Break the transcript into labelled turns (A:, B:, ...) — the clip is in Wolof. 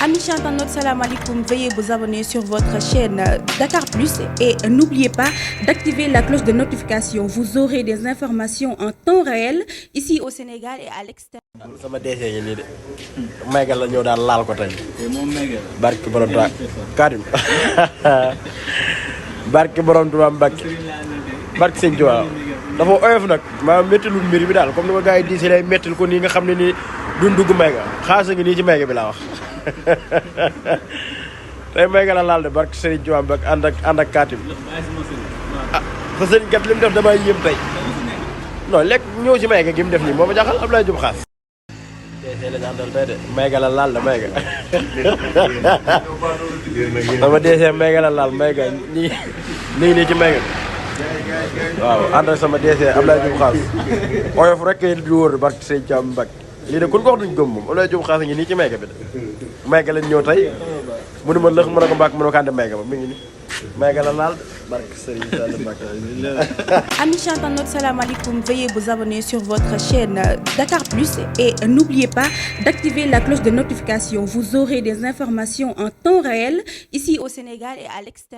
A: Amis internautes, salam alaikum. Veuillez vous abonner sur votre chaîne Dakar Plus et n'oubliez pas d'activer la cloche de notification. Vous aurez des informations en temps réel ici au Sénégal et à l'extérieur.
B: sama DC ngi nii de Maygal la ñëw daal laal ko tey. barki borom Tuubaa Karim barki borom Tuubaa Mbàkke barki Sëñ Tuubaa dafa oyof nag maa méttilul mbir bi daal comme ni ma gars yi diisee lay méttil ko nii nga xam ne nii duñ dugg Mayga xaasa ngi nii ci Mayga bi laa wax tey Mayga la laal de barki Sëñ Tuubaa Mbàkke ànd ak Katim ah sa sëriñ kat li mu def damaa yéem tey non lekk ñëw ci Mayga gi mu def nii moo ma jaaxal Abdoulaye Diop xaas DC la ñu àndal tey de Mayga la laal de Mayga sama DC Mayga la laal Mayga ñi ngi nii ci Mayga waaw ànd ak sama DC Abdoulaye Diop xaas oyof rek di wóor barke Sëñ Thiam Mbacke lii de kun ko wax duñ gëm moom Abdoulaye Diop xaas ngi nii ci Mayga bi de Mayga lañ ñëw tey mënu ma lëx mën a ko mbàkk mën a ko ànd Mayga ba mi ngi nii Mayga la laal barke Sëriñ Sall Mbacke.
A: Amis internautes, salam alaikum. Veuillez vous abonner sur votre chaîne Dakar Plus et n'oubliez pas d'activer la cloche de notification. Vous aurez des informations en temps réel ici au Sénégal et à l'extérieur.